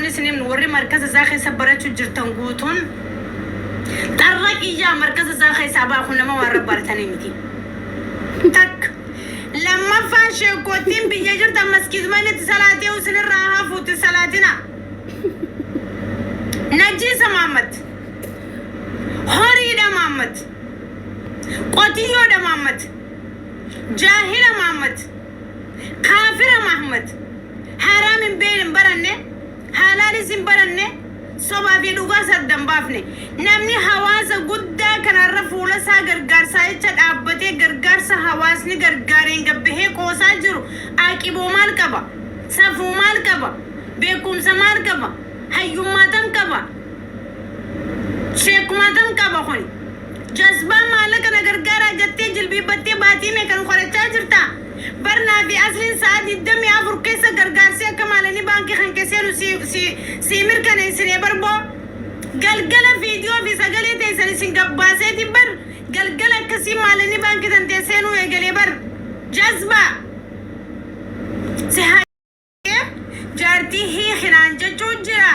wanni isin himnu warri markaza isaa keessa barachuu jirtan guutuun xarra qiyyaa markaza isaa keessaa baa kun nama waan rabbaratanii miti. Takka. Lammaffaan sheekkoottiin biyya jirtan maskiiduma inni itti salaatee isinirraa hafuutti salaatina. Najiisa Muhammad. Horiidha Muhammad. Qotiyyoodha Muhammad. Jaahila Muhammad. Kaafira Muhammad. Haraam hin beekne hin baranne. Halaalis hin baranne. Sobaa fi dhugaas adda hin baafne. Namni hawaasa guddaa kanarra fuula isaa gargaarsaa jecha dhaabbatee gargaarsa hawaasni gargaareen gabbahee qoosaa jiru aaqiboo maal qaba? Safuu maal qaba? Beekumsa maal qaba? Hayyummaa tam qaba? Sheekkumaa tam qaba kuni? Jazbaa maallaqa na gargaaraa jettee jilbiibbattee baatii meeqa nu kadhachaa jirta? Barnaa fi asliin sa'a 24 keessa gargaarsi akka maalanii baankii kan kee seenu si, si, sii mirkaneessinee barboo. Galgala viidiyoo fi sagalee teessan isin gabbaaseetiin bar galgala akkasii maalanii baankii tan tee seenuu eegalee bar. Jazbaa! Si haa Jaartii hiiki naan jechuu jira.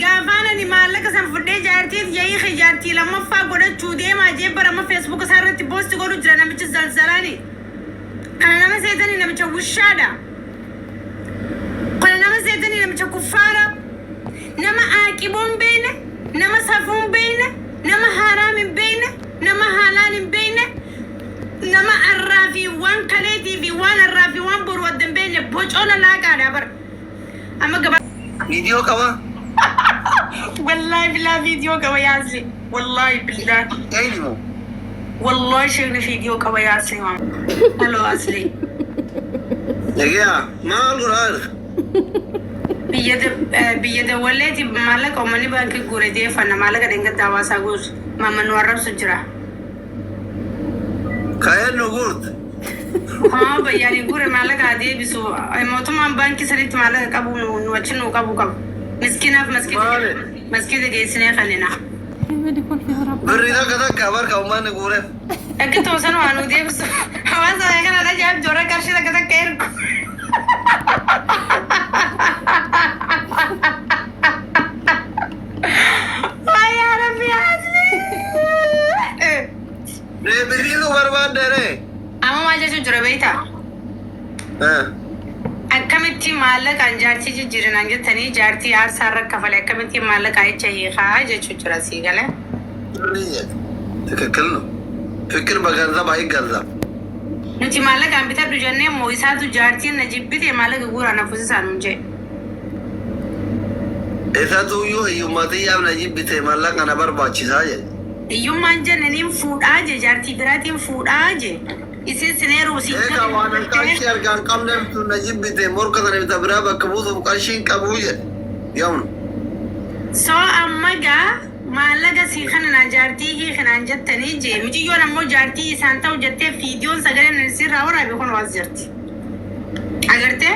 Gaafaan ani maallaqa san fudhee jaartii tiyya hiike jaartii lammaffaa godhachuu deemaa jee bara amma Facebook isaa irratti post godhu jira namichi zalzalaani. Kana nama seetanii namicha wushaadha. Kana nama seetanii namicha kuffaara. Nama aaqiboo hin beekne, nama safuu hin beekne, nama haaraam hin beekne, nama halaal hin beekne, Nama arraa fi waan kaleetii fi waan arraa fi waan boru adda hin beekne bocola laaqaadha bar. Amma gabaa. Viidiyoo qaba? Wallaahi bilaa viidiyoo qaba yaasli. Wallaahi billaa. Eenyu moo? Wallaahi sheekni viidiyoo qaba yaasli maama. Hello asli. Egaa maal godhaa jirta? Biyya biyya dawwalleeti maallaqa uummanni baankii guure deeffanna maallaqa dheengadda hawaasaa guutu. Maamma nu arrabsu jira. Ka'een nu guurte. Haa bayyaanii guure maallaqa haa deebisu. Mootummaan baankii sanitti maallaqa qabu nu nu achi nu qabu qabu. Miskiinaaf maskiida Maali? maskiida geessinee kannina. Birrii takka takka barka uummanni guure. Akka toosan waa nu deebisu. Hawaasa kana ajaa'ibdu warra qarshii takka takka ergu. Waa yaa Rabbi asli. Ree birrii nu barbaadde ree. Amma maal jechuun jira beektaa? Akkamitti maallaqaan jaartii jijjiirinaan jettanii jaartii aarsaa irra kafale akkamitti maallaqaa jecha hiikaa jechuu jira sii galee. Birrii jedhe. ትክክል ነው። ፍቅር በገንዘብ አይገዛም። Nuti maallaqaan bitadhu jennee moo isaatu jaartiin na jibbite maallaqa guuraa na fusisaa nuun jee. Isatu iyyuu hiyyummaa xiyyaaf na jibbite mallaqa na barbaachisaa jedhe. Hiyyummaan jenne niin fuudhaa je jaartii biraatiin fuudhaa je. Isin sin heerumu siin Eegaa waan an qarshii harkaa hin qabneef tun na jibbite morka sana bita biraa bakka buusuuf qarshii hin qabuu jedhe. Yawna. So amma gaa maallaqa sii kananaa jaartii hiiki naan jettanii je miciyyoon ammoo jaartii isaan ta'u jettee fiidiyoon sagaleen ani sirraa waraabe kunoo as jirti. Agartee?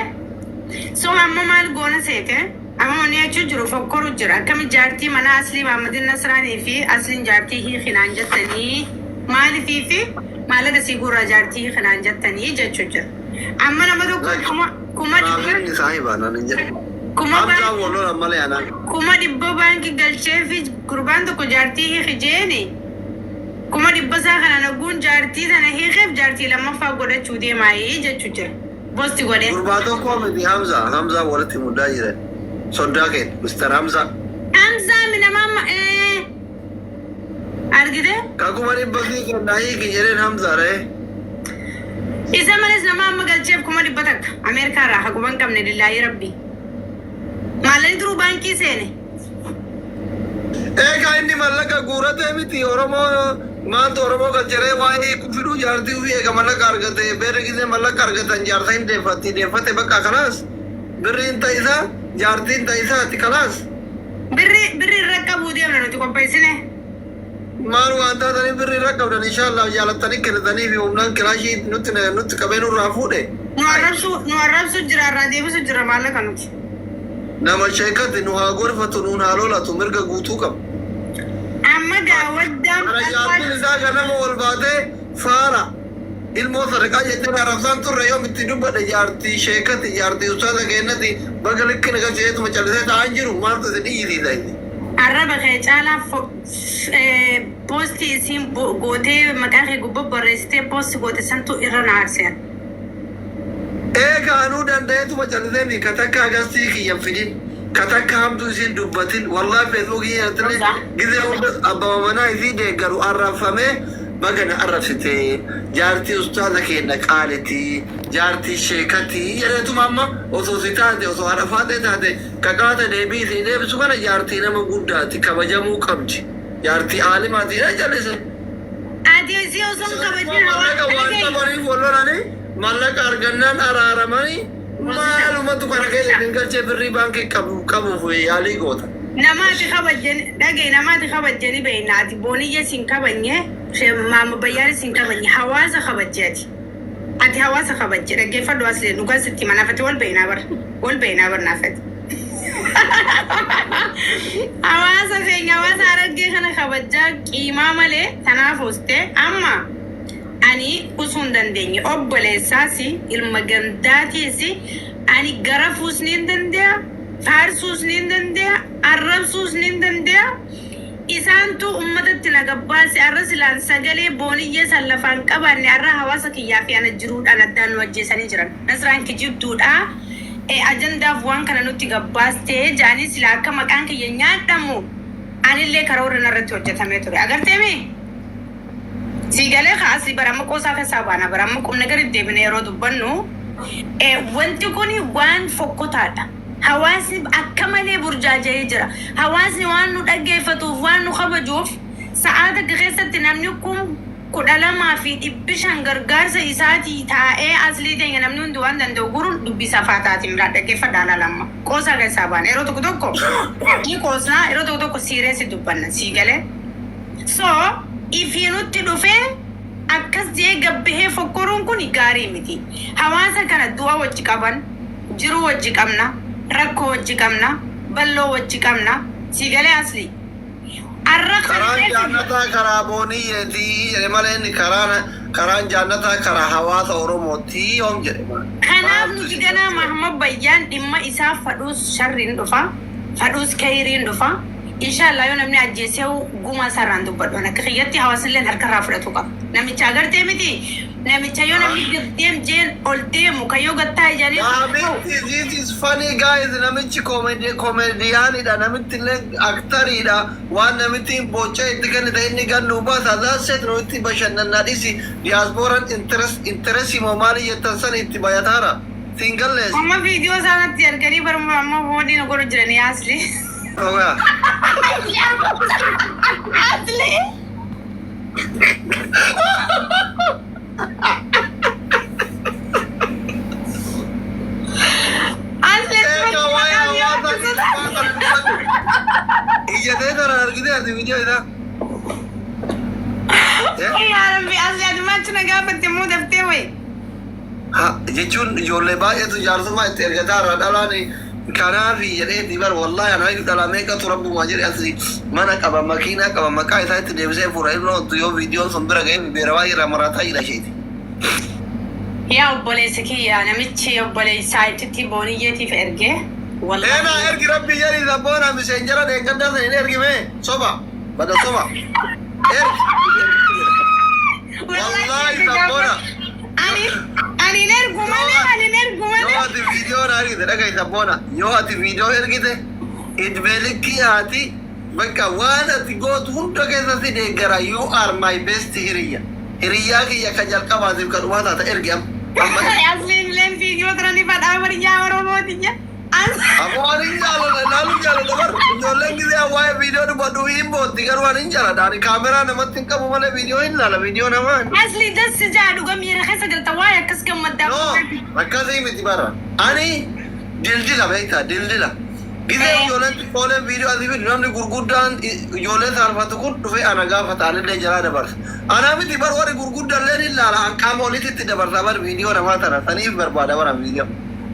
So amma maal goona seete? Amma wanni jechuu jiru fokkoru jira. Akkami jaartii manaa Aslii Mahammadin Nasraanii fi Asliin jaartii hiiki naan jettanii maaliifii fi maallaqa sii guurraa jaartii hiiki naan jettanii jechuu jira. Amma nama tokko kuma kuma dhibba Munaafiqni saahiba naan hin jedhu. kuma Hamzaan baankii wal lolan malee anaan. 100,000 baankii galchee fi gurbaan tokko jaartii hiiki jeeni 100,000 isaa kana naguun jaartii sana hiikeef jaartii lammaffaa godhachuu deemaayii jechuu jira. Posti godhee. Gurbaa tokko miti Hamza. Hamza walitti muddaa jiran. Soddaa keenya. Mr. Hamza. Hamzaa mi nama amma ee argite. Ka 100,000 sii kennaa hiiki jedheen Hamza ree. Isa malees nama amma galcheef 100,000 Ameerikaa irraa haquma hin qabne lillaahii rabbi. Maallaqni duruu baankii seene. Eegaa inni mallaqa guuratee miti Oromoo maaltu Oromoo galcheree waa'ee hiikuu fiduu jaartii ofii eega mallaqa argate beerri gisee mallaqa argatan jaarsa hin deeffatti deeffate bakka kalaas birriin ta isaa jaartiin ta isaati kalaas. Birri birri irra qabuu deemna nuti qopheessine. Maal waan taataniif birri irra qabdan inshaallah jaalattanii kennitanii fi humnaan kilaashii nutti nutti qabee nurraa fuudhe. Nu arrabsuu nu arrabsuu jira irraa deebisu jira maallaqa nuti. Nama sheekati nu haa gorfatu nuun haa lolatu mirga guutuu qaba. Amma gaa waddaan Kana jaartiin isaa ganama ol baatee faara. Ilmoo sadaqaa jettee arrabsaan turre. Yoom itti dubbadhe? Jaartii sheekati, jaartii ustaaza kennati, baga likki na galcheetuma callisee taa'an jiru. Maaltu isin iyyisiisa inni? Arraba kee caalaa poostii isiin gootee, maqaa kee gubbaa barreessitee poostii goote santu irra na aarse. Eega anuu danda'eetuma callisee mi ka takka agarsii kiyyan fidin, ka takka hamtuu isiin dubbatin. Wallahi, Feesbuukii irratti gizee hunda abbaa manaa isii deeggaru arrabfamee, baga na arrabsite, jaartii ustaaza keenya qaaliti, jaartii sheekati jedheetuma. Amma osoo si taate, osoo haadha faaxee taate, kaqaata deebii isii deebisu kana, jaartii nama guddaati, kabajamuu qabdi, jaartii aalimaati jedhee callise. Ati isii osoo hin kabajin Mallaqa waan hawaasa qabaniif wal lolanii, mallaqa argannaan araaramanii. Maalumatu kana keessa isin galchee birrii baankii qabu qabuuf yaalii goota? Namaati kabajjani dhagaye, namaati kabajjani beekna. Ati booniyya sin kabajne, maama bayyaan sin kabajne, hawaasa kabajje. Ati hawaasa kabajje. Dhaggeeffadhu, asli dhugaa sitti manaafati wal beeknaa bar, wal beeknaa bar. Naafati hawaasa keenya, hawaasa Harargee kana kabajjaa qiimaa malee. Tanaaf hoste amma ani usuu hin dandeenye. Obboleessaas ilma gandaatiis ani garafuus ni danda'a, faarsuus ni danda'a, arrabsuus ni danda'a. Isaantu ummatatti na gabbaase. Arra silaan sagalee booniyyee san lafaan qabaanne, arra hawaasa kiyyaa fi ana jiruudhaan addaan nu ajjeesanii jiran. Nasraan kijibduudha, ajandaaf waan kana nutti gabbaastee jedhanii sila akka maqaan kiyya nyaadhamu anillee karoorra narratti hojjetamee ture. Agarteemi? Siigalee kaasii bara amma qoosaa keessaa baana, bara amma qubna gadi deebine yeroo dubbannu, wanti kun waan fokkotaadha. Hawaasni akka malee burjaaja'ee jira. Hawaasni waan nu dhaggeeffatuuf, waan nu kabajuuf, sa'aa takka keessatti namni kun 12,500 gargaarsa isaatii taa'ee, aslii teenya namni hundi waan danda'u guruun dubbii safaa taatiin biraa dhaggeeffadhaa laala. Amma qoosaa keessaa baana. Yeroo tokko tokko ni qoosnaa, yeroo tokko tokko siireessi dubbanna, sii galee. So ifii nutti dhufee akkas jee gabbahee fokkoruun kun gaarii miti. Hawaasa kana du'a wajji qaban, jiruu wajji qabna, rakkoo wajji qabna, balloo wajji qabna. Sii galee, asli? Arra kan Karaan keessa jaannataa karaa booniyyeetii jedhe malee, inni karaan jaannataa karaa hawaasa Oromootii yoom jedhe? Kanaaf Maaltu nuti isin ganaa galchee? Mahamad Bayyaan dhimma isaa fadhuus sharriin dhufa, fadhuus kayriin dhufa. Inshaallah, yoo namni ajjeesee gumaa isaarraan dubbadhu, akka kiyyatti hawaasnilleen harkarraa fudhatu qaba. Namicha agartee miti, namicha yoo namni gad deem jeen ol deemu, kan yoo gattaa ijanii Namichi, this is funny guys. Namichi comedianidha. Namitti illee actoriidha. Waan namitti boca itti kennite inni gannu baasa. That's it. Nuti bashannanaa dhisi. Diasporan interest moo maali jettan san itti bayataara. Singallees. Amma viidiyoo isaanatti arganii baruma amma hoodii godhu jiranii, asli. Ogaa. Asli. Asli. Egaa waa'ee hawaasa iyyatee tana argite ati viidiyoo isaa? Yaa Rabbi, asli, ati maachi na gaafatte immoo daftee wayi. Ha, jechuun ijoollee baay'eetu jaarsummaa itti ergataa irraa dhalaan kanaafi jedheeti bar. Wallahi, anaa dhalaa meeqatu rabbumaa jedhe asii mana qaba, makiinaa qaba, maqaa isaa itti deebisee fuudha. Inni ooltu yoo viidiyoon sun bira ga'ee beera baay'ee irraa maraataa jira isheeti. Yaa obboleessa kiyya, namichi obboleessaa itti booniyyeetiif ergee. Wallahi. Eenaa ergi, rabbi jedhi, sabboona miseenjara deeggaddaa sana hin ergime. Soba bada soba ergi, wallahi sabboona. Ani hin ergu malee, ani hin ergu Yoo malee. ati viidiyoo na ergite, dhaga'i sabboona, yoo ati viidiyoo ergite, idmeelikkii haati bakka waan ati gootu hunda keessa si deeggara. You are my best hiriyya, hiriyyaa kiyya kan jalqabaatiif kan dhumaa taata. Ergi amma, amma ergi. Asliin leen viidiyoo tana ni fadhaa bariyyaa Oromootiyya. Ammoo ani hin jaaladha, ilaaluu jaaladha bar. Ijoolleen gisee waa'ee viidiyoo dubbadhu hin bootti, garuu ani hin jaaladha. Ani kaameraa namatti hin qabu malee viidiyoo hin ilaala, viidiyoo namaa. Asli das jaa dhuga miira keessa galta, waa'ee akkas gammaddaa. No, akkasii miti bara. Ani dildila beektaa, dildila. Gisee ijoolleen xiqqooleen viidiyoo asii fidu, namni gurguddaan ijoollee saalfatu kun dhufee ana gaafata, anillee jalaa dabarsa. Anaa miti bar, warri gurguddaallee ni ilaala, an qaama olitti dabarsa bar viidiyoo namaa tana, saniif barbaada bara viidiyoo.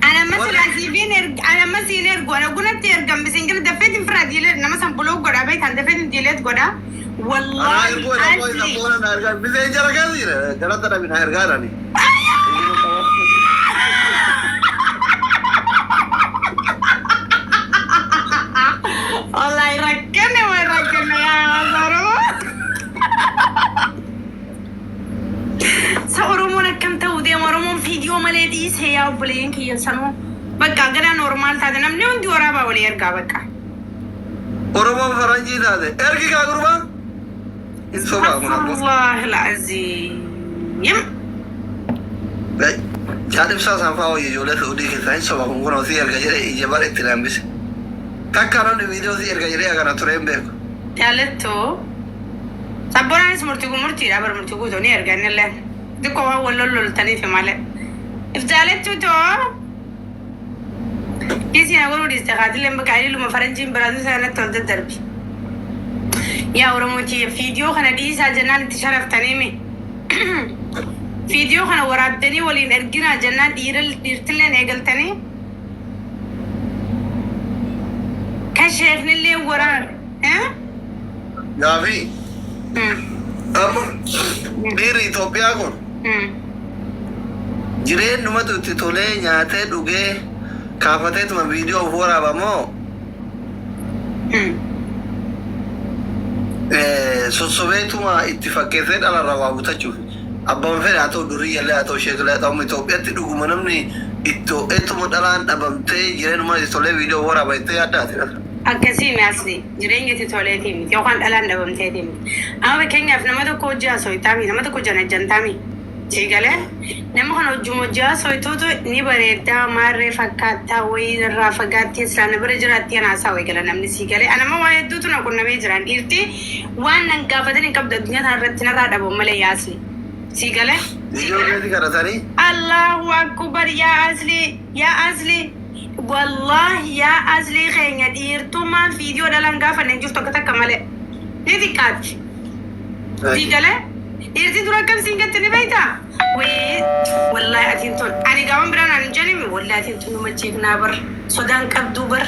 Ana amma silaasiifiin erga, ana amma siin ergu, ana gunatti ergam miseenjira dafeetiin firaa delete nama san block godha beektan, dafeetiin delete godha. Anaa Wallaahi erguu jedha koo isa asli. boona na ergaa. Biseen jara keessa jira. Galata dhabi na ergaa jedhani. Wallahi rakkane way rakkane yaa hawaasa Oromoo. Sa Oromoon akkam ta'uu deema Oromoon viidiyoo malee dhiisee yaa obboleeyyan kiyya sanuu. Bakka gara normal taate namni hundi waraabaa walii ergaa bakka. Oromoon faranjii taate. Ergi kaa gurbaa. Hin sobaa kun abboo. Astaghfirullah al-aziim. Jaal ibsaa isaan fa'aa wayya ijoollee Saudii keessaa hin soba kun kunoo si erga jedhee ija bara itti hambise. Takka namni viidiyoo si erga jedhee akkana ture hin beeku. Jaalattu. Sabboonaanis murtii kun murtiidha bar murtii guutuu ni erga innillee. Xiqqoo waan wal lolloltaniif malee. If jaalachuu too. Kiisii na godhuu dhiiste kaatileen bakka ililuma faranjiin biraatu sanatti ol daddarbi. Yaa Oromoo tiyya viidiyoo kana dhiisaa jennaan itti sharaftanii mi? Viidiyoo kana waraabdanii waliin erginaa jennaan dhiirtilleen eegaltanii. Kan sheeknillee waraab. Gaafii. Amma dhiirri Itoophiyaa kun jireenyumatu itti tolee nyaatee dhugee kaafateetuma viidiyoo of waraaba moo sossobeetuma itti fakkeessee dhalarraa waa butachuuf abbaan fedhe haa ta'u durii illee haa ta'u sheekillee haa ta'u Itoophiyaatti dhuguma namni ittoo dhalaan dhabamtee jireenyuma itti tolee viidiyoo of waraaba jettee yaaddaati. Akkasii mi asli jireenya itti toleetii miti yookaan dhalaan dhabamteetii miti. Amma fakkeenyaaf nama tokko hojii haasoftaami nama tokko janajjantaami. Sii galee nama kana hojii hojii haasoftuutu ni bareeddaa maarree fakkaattaa wayii irraa fagaattee silaa na bira jiraatti ana haasaa wayii gala namni sii galee. Anamma waa hedduutu na qunnamee jiran dhiirti waan nan gaafatan hin qabdu addunyaa kana irratti narraa dhabu malee yaasni. Sii galee. Ijoolleeti kadhatanii. Allahu akbar yaa asli yaa asli wallahi yaa asli keenya dhiirtummaan viidiyoo dhalan gaafanne hin jirtu akka takka malee ni xiqqaatti. Sii galee dhiirti dura akkam siin gatte ni beektaa? Wayii wallahi atiin tun ani gaafa biraan ani hin jedhimi wallahi atiin tun numa jeeqnaa bar sodaan qabduu bar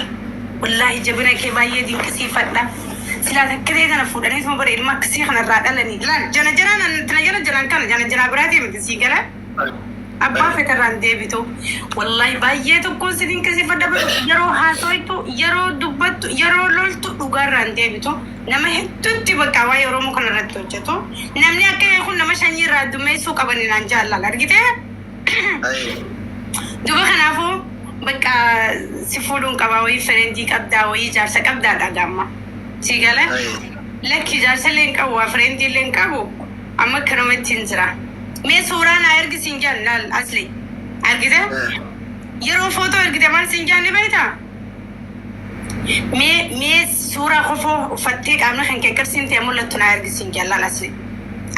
wallahi jabina kee baay'ee dinqisiifadha. Silaa takka ta'e kana fuudhanii tuma bara ilma akkasii kanarraa dhalanii laal jana janaan tana jala jalaan kana jana janaa biraatii miti sii galee. Abbaa feterraan deebitu wallahi baay'ee tokkoon si dinqisiifadha yeroo haasoytu yeroo dubbattu yeroo loltu dhugaarraan deebitu nama hedduutti bakka waa'ee Oromoo kana irratti hojjetu namni akka kee kun nama shanyii irraa addummeessuu qaban naan jaallala argitee duba kanaafuu bakka si fuudhuun qabaa wayii friendii qabdaa wayii jaarsa qabdaadha gaamma si gala lakki jaarsa illee hin qabu waa friendii illee hin qabu amma akkanumatti hin jira. Mee suuraa naa ergi siin jaan laal asli argite yeroo footoo ergite maal siin jaan ni beektaa? Mee mee suuraa kofoo uffattee qaamni kan kee qirsiin ta'e mul'attu naa ergi siin jaan laal asli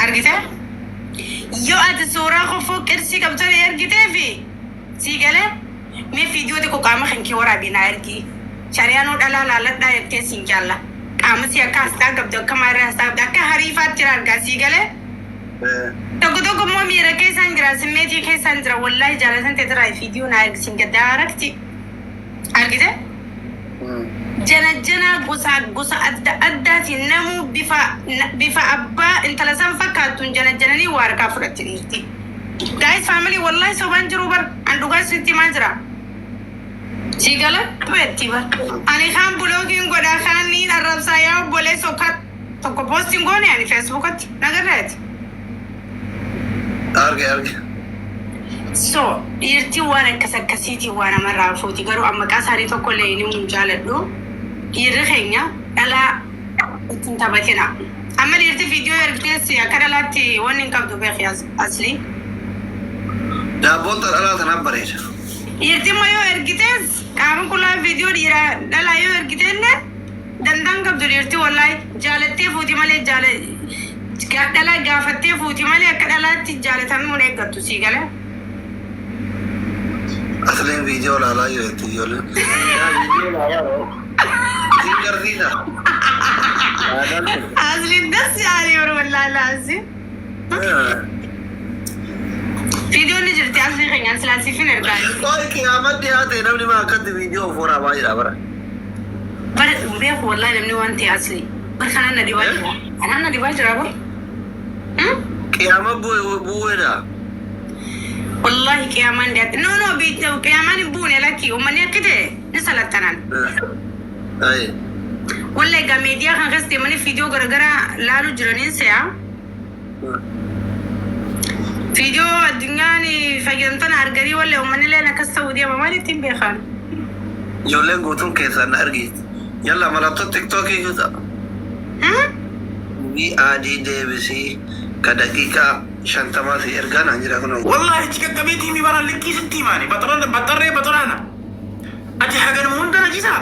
argite yoo ati suuraa kofoo qirsii qabdu ergitee fi sii galee mee viidiyoo xiqqoo qaama kan kee waraabii naa ergi shari'aanoo dhalaa laaladhaa jettee siin jaalla qaama si akka asxaa qabdu akka maarree asxaa qabdu akka hariifaatti jira argaa sii galee. Tokko tokko immoo miira keessaan jira simmeetii keessaan jira wallaahi jaalatan teetiraa viidiyoo naa ergisiin gaddaa arakti argite jana jana gosa gosa adda addaatiin namuu bifa bifa abbaa intala san fakkaattuun jana jananii waa harkaa fudhatti dhiirti. Guys family wallahi sobaan jiru bar an dhugaa isinitti himaa jira. Sii gala beetti bar. Ani kaan blockiin godhaa kaan niin arrabsaa yaa obboleessoo kan tokko postiin goone ani Facebookatti nagarreeti. Arge arge. So dhiirtiin waan akkas akkasiitiin waa namarraa fuuti garuu amma maqaa isaanii tokko illee hin jaaladhu. Dhiirri keenya dhalaa ittiin taphatina. Amma dhiirti viidiyoo ergitees akka dhalaatti wanni hin qabdu beeki asli. Daabboon dhalaa tanaaf bareeda. Dhiirti immoo yoo ergitees qaama qullaa viidiyoo dhiiraa dhalaa yoo ergiteellee danda'an qabdu dhiirti wallaahi jaalattee fuuti malee jaala dhalaa gaafattee fuuti malee akka dhalaatti jaalatamuu hin eeggattu sii galee. Asliin viidiyoo ilaalaa jirti ijoolleen. Yaa viidiyoo ilaalaa yeroo. Siin garsiisa. Asliin das yaani yeroo wallaahi laasi. Viidiyoon ni jirti asli keenyaan silaa siifin ergaa. Qoy qiyaamaa dhiyaate namni maa akkatti viidiyoo of waraabaa jira bara. Bara beeku wallaahi namni waan ta'e asli. Bara kanaan na dhibaa jira. Anaan na dhibaa jira bar. Qiyaama bu'uudha. Wallahi qiyaamaan dhiyaate. No, no, qiyaamaan hin buune, lakki. Uummanni akka ta'e ni salattanan. Ayi. Wallahi egaa miidiyaa kan keessa deemanii viidiyoo garaagaraa laaluu jiraniin se'a. Viidiyoo addunyaan fayyadamtoon arganii, wallahi uummanni illee akkas ta'uu deema, maal ittiin beekan? Ijoolleen guutuun keessaan na argiti. Yalla, mallattoo TikTokii kuta. Ni adii deebisii ka daqiiqaa 50 si ergaa naan jira kun. Wallahi achi qaqqabeetii mi bara likkii sitti himaani. Baxarree baxaraana. Ati haganuma hunda najisaa.